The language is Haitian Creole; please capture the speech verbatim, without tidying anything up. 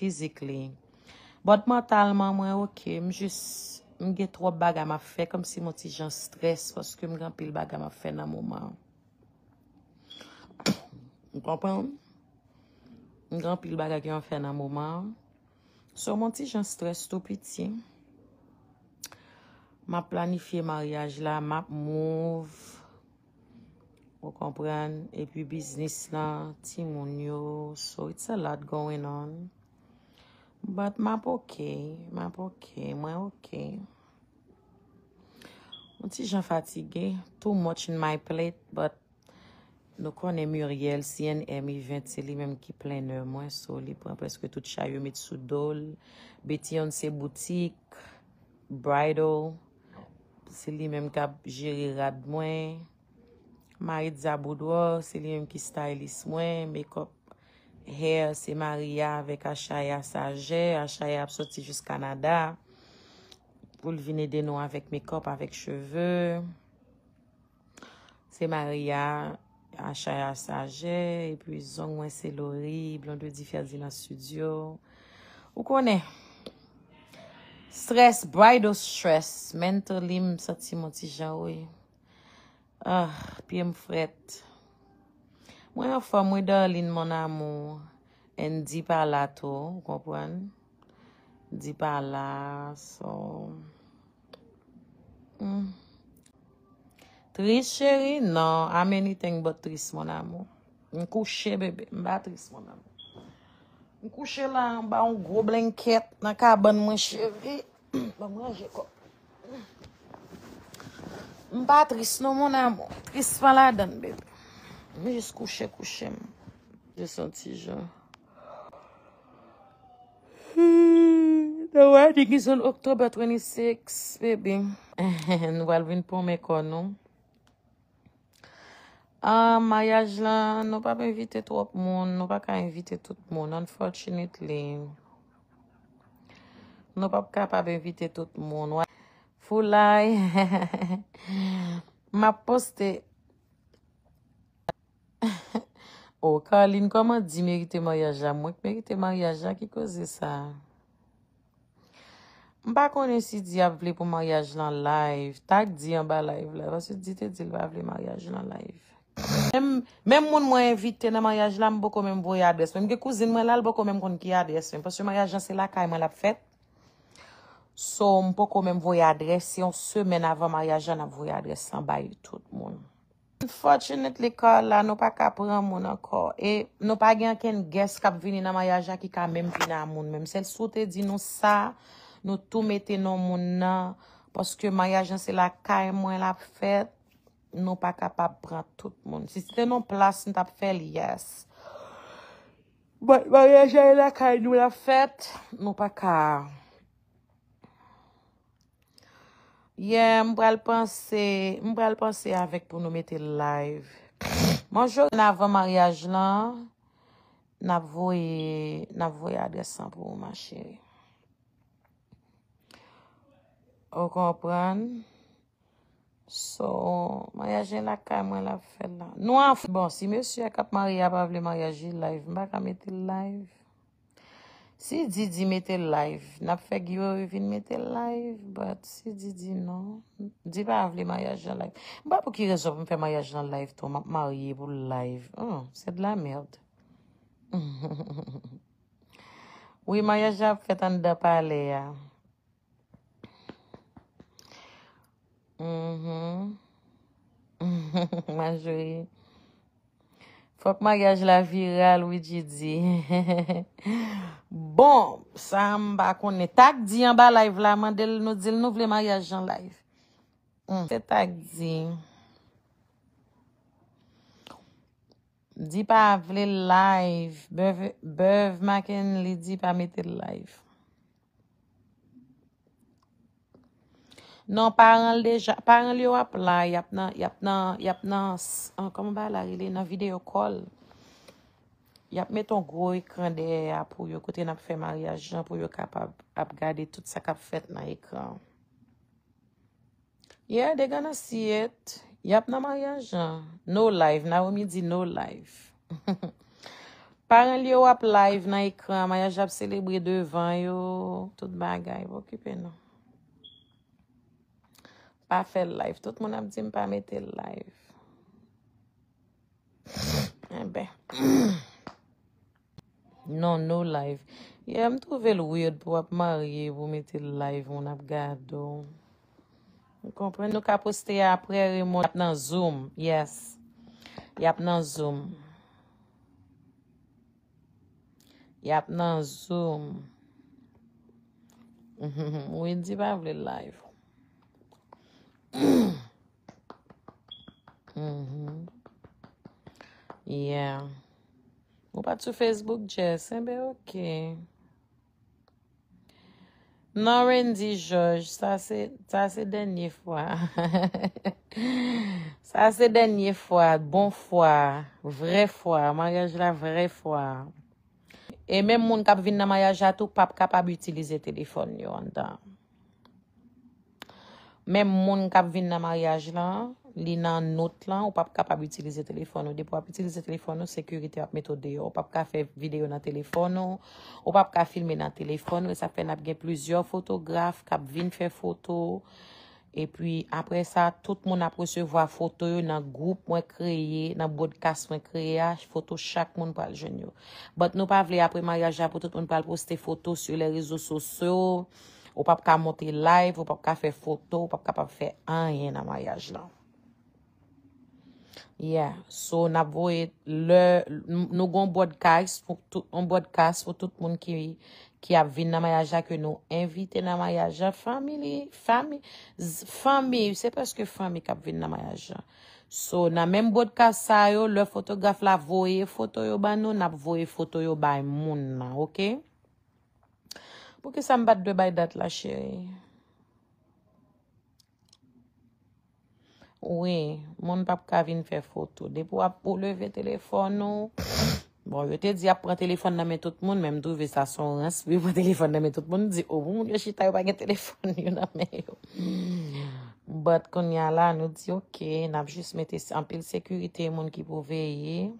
physically. But mantalman, mwen oke. M jis, m gen twòp bagay m ap fè, kòmsi m on ti jan strès, paske m gen anpil bagay m ap fè nan moman an. Ou konprann? M gen anpil bagay ke m ap fè nan moman an. So, m on ti jan strès tou piti. M ap planifye maryaj la, m ap move. Ou konprann? Epi biznis lan, timoun yo. So, it's a lot going on. But m ap oke, m ap oke, mwen oke. On ti jan fatige, too much in my plate, but nou konnen Muriel, C N M event, se li menm ki planner mwen, so li pran prèske tout chay yo met sou do l. Betyon se boutik, bridal, se li menm k ap jere rad mwen. Maritza Boudoir, se li menm ki stylist mwen, makeup, hair, se Maria avèk Achaya Sajè. Achaya ap soti jis Kanada pou l vin ede nou avèk makeup, avèk cheve. Se Maria, Achaya Sajè, epi zong mwen se Lori, Blondedy Ferdinand Studio. Ou konnen, stress, bridal stress, mentally, m santi m on ti jan, wi. Ah, pye m frèt. Mwen anfòm, wi, darling, mon amour. And Di pa la tou, ou konprann? Di pa la, so. Hmm. Tris, cheri? Non, I'm anything but tris, mon amour. M kouche, bebe. M pa tris, mon amour. M kouche la anba yon gwo blankèt nan kabann mwen, cheri. Ban m ranje kò. M pa tris non, mon amour. Tris pa ladann, bebe. M jis kouche, kouche m. Jis yon ti jan. The wedding is on October twenty-six, baby. Nou pral vin pwomen kò nou. Ah, maryaj lan, nou p ap envite twòp moun. Nou pa ka envite tout moun, unfortunately. Nou p ap kapab envite tout moun. Wa-, Foulay. M ap poste. Oh, Carline, kòman Di merite maryaj la? Mwen k merite maryaj la, ki koze sa? M pa konnen si Di ap vle pou maryaj lan live. Tag Di anba live la, paske Di te di l pa vle maryaj lan live. Menm, menm moun mwen envite nan maryaj la, m poko menm voye adrès mwen. M gen kouzin mwen la, l poko menm konn ki adrès mwen. Paske maryaj lan se lakay mwen l ap fèt. So, m poko menm voye adrès. Se yon semèn avan maryaj la, n ap voye adrès lan bay tout moun. Unfortunately, Carla, nou pa ka pran moun ankò. E nou pa gen ankenn guest k ap vini nan maryaj la ki ka menm vin a moun menm. Sèl si w te di nou sa, nou tou mete non moun nan. Paske maryaj lan se lakay mwen l ap fèt. Nou pa kapab pran tout moun. Si se te nan plas, nou t ap fè l, yes. But maryaj la e lakay nou l ap fèt. Nou pa ka. Yeah, m pral panse, m pral panse avèk pou nou mete l live. Bonjou, avan maryaj lan, n ap voye, n ap voye adrès lan pou ou, ma chérie. Ou konprann? So, maryaj lan lakay mwen l ap fèt la. Nou an, bon, si mesye a k ap marye a pa vle maryaj li live, m pa ka mete l live. Si Di di mete l live, n ap fè Guillory vin mete l live, but si Di di non, Di pa vle maryaj lan live. M pa pou ki rezon pou m fè maryaj lan live tou, m ap marye pou l live. Oh, c'est de la merde. Wi, maryaj la ap fèt anndan palè a. Mhm. Majori. Fòk maryaj la viral, wi, Didi. Bon, sa m pa konnen. Tag Di anba live la, mande l, nou di l nou vle maryaj lan live. Hmm, se tag Di. Di pa vle live. Bev, Bev Mackenly di pa mete l live. Non, paran l deja, paran l yo ap la, y ap nan, y ap nan, y ap nan, s-, an, kòman bagay la rele, nan video call. Y ap met yon gwo ekran dèyè a pou yo, kote n ap fè maryaj lan, pou yo kapab ap gade tout sa k ap fèt nan ekran an. Yeah, they gonna see it. Y ap nan maryaj lan. No live. Naomi di no live. Paran l yo ap live nan ekran, maryaj la ap selebre devan yo, tout bagay, pa okipe nou. Pa fè l live. Tout moun ap di m pa mete l live. Enben. Non, no live. Yeah, m twouve l weird pou w ap marye, pou w mete l live, moun ap gade w. Ou konprann? Nou ka poste apre, Raymond ap nan Zoom. Yes. Y ap nan Zoom. Y ap nan Zoom. Wendy pa vle live. Mhm. Yeah. Ou pa t sou Facebook, Jess? Enben, oke. Non, Randy George, sa se, sa se dènye fwa. Sa se dènye fwa, bon fwa, vrè fwa, maryaj la vrè fwa. E menm moun k ap vin nan maryaj la tou p ap kapab itilize telefòn yo anndan. Menm moun k ap vin nan maryaj la, li nan not lan, ou p ap kapab itilize telefòn ou. Depi w ap itilize telefòn ou, sekirite ap mete w deyò. Ou p ap ka fè videyo nan telefòn ou, ou p ap ka filme nan telefòn ou. E sa fè n ap gen plizyè fotograf k ap vin fè foto. Epi, apre sa, tout moun ap resevwa foto yo nan gwoup mwen kreye, nan broadcast mwen kreye a, foto chak moun pral jwenn yo. But nou pa vle apre maryaj la pou tout moun pral poste foto sou lè rezo sosyo. Ou p ap ka monte live, ou p ap ka fè foto, ou p ap kapab fè anyen nan maryaj lan. Yeah, so n ap voye lè n-, nou gon broadcast pou tout, on broadcast pou tout moun ki, ki ap vin nan maryaj la, ke nou envite nan maryaj la, family, fami, z-, fanmi, se prèske fanmi k ap vin nan maryaj la. So, nan menm broadcast sa yo, lè fotograf la voye foto yo ban nou, n ap voye foto yo bay moun nan, oke? Poukisa m pa t dwe bay dat la, cheri? Wi, moun p ap ka vin fè foto. Depi w ap, ou leve telefòn ou, bon, yo te di y ap pran telefòn nan men tout moun, men m twouve sa se yon rans pou yo pran telefòn nan men tout moun. M di, o, pou moun yo chita, yo pa gen telefòn yo nan men yo. But kounye a la, nou di, oke, n ap jis mete s-, anpil sekirite, moun ki pou veye.